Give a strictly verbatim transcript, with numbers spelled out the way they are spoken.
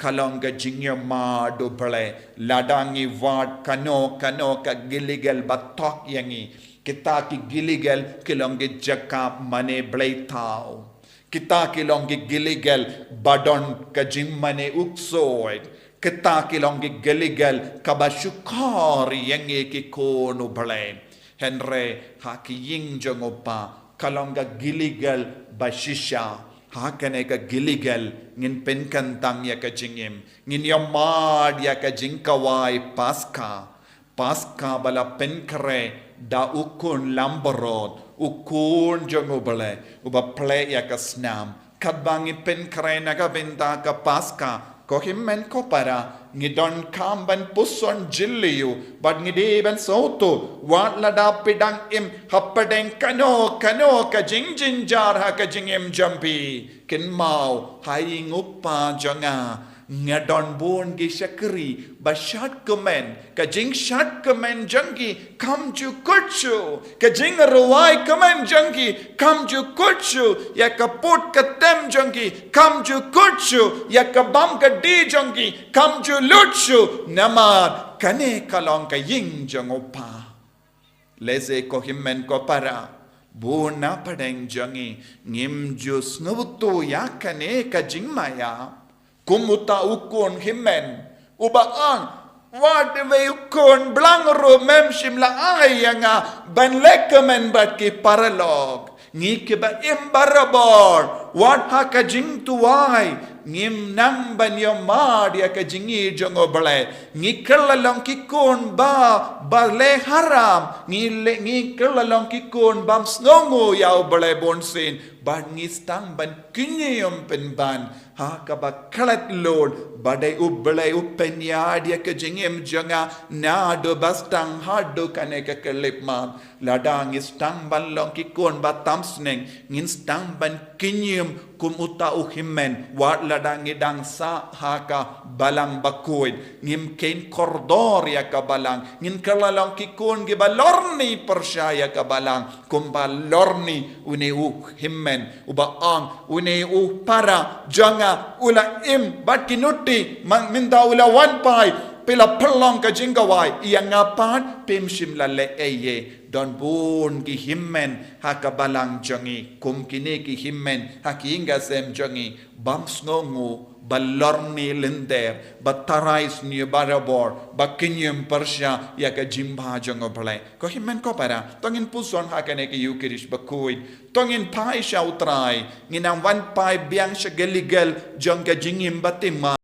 ka long ka jingïamad u Blei. Lada ngi wad kano kano ka gilligal ba thok ïa ngi, kita ki gilligal ki long ki jaka mane blei thaw. Kita ki long ki gilligal ba don ka jingmane u ksuid. Kita ki long ki gilligal kaba shukor ïa ngi ki khun u Blei. Hynrei ha ki ïing jong u Kpa ka long ka gilligal ba shisha. Ha kane ka gilligal ngin pynkyntang ïa ka jingim, ngin ïamad ïa ka jingkhawai Paskha. Paskha ba la pynkhreh da u khun langbrot, u khun jong u Blei uba plie ïa ka snam. Katba ngi pynkhreh na ka bynta ka Paskha, ko hynmen ko para, ngi donkam ban puson jylliew bad ngi dei ban sngewthuh, wat lada phi dang im hapdeng kano kano ka jingjynjar ha ka jingim jong phi, kynmaw ha ïing u Kpa jong nga, nga don bun ki shakri ba shad kmen. Ka jingshad kmen jong ki kam ju kut shuh, ka jingrwai kmen jong ki kam ju kut shuh, ïa ka put ka tem jong ki kam ju kut shuh, ïa ka bam ka dih jong ki kam ju lut shuh. Namar kane ka long ka ïing jong u Kpa. Lehse ko hynmen ko para, bun na pdeng jong ngi ngim ju sngewthuh ïa kane ka jingmaïa. Kum uta u khun hynmen uba ong, wat iwei u khun blang ruh mem shym la ai ïa nga ban leh kmen bad ki paralok. Ngi kiba im barabor, wat ha ka jingduwai, ngim nang ban ïamad ïa ka jingïeit jong u Blei. Ngi kylla long ki khun ba, ba leh haram. Ngi leh, ngi kylla long ki khun bym sngewnguh ïa u Blei bunsien. Bad ngi sdang ban kynñium pynban ha kaba klet lut ba dei u Blei u pynïaid ïa ka jingim jong nga naduh ba sdang haduh kane ka khyllipmat. Lada ngi sdang ban long ki khun ba tam sneng, ngin sdang ban kynñium kum uta u hynmen, wat lada ngi dang sah ha ka balang bakhuid, ngim kheiñ kordor ïa ka balang. Ngin kylla long ki khun kiba lorni pyrshah ïa ka balang kumba lorni une u hynmen uba ong, une u para jong nga u la im bad ki nuti, mynta u la wan phai, phi la pynlong ka jingkhawai, ïa nga pat phim shym la leh ei ei. Don bun ki hynmen ha ka balang jong ngi, kum kine ki hynmen ha ki ïing ki sem jong ngi, bym sngewnguh, ba lorni lynter, ba tharai sniew barabor, ba kynñium pyrshah ïa ka jingbha jong u Blei. Ko hynmen ko para, to ngin puson ha kane ka Ïukharist bakhuid, to ngin phai sha u Trai, ngin nang wan phai biang sha ka gilligal jong ka jingim ba thymmai.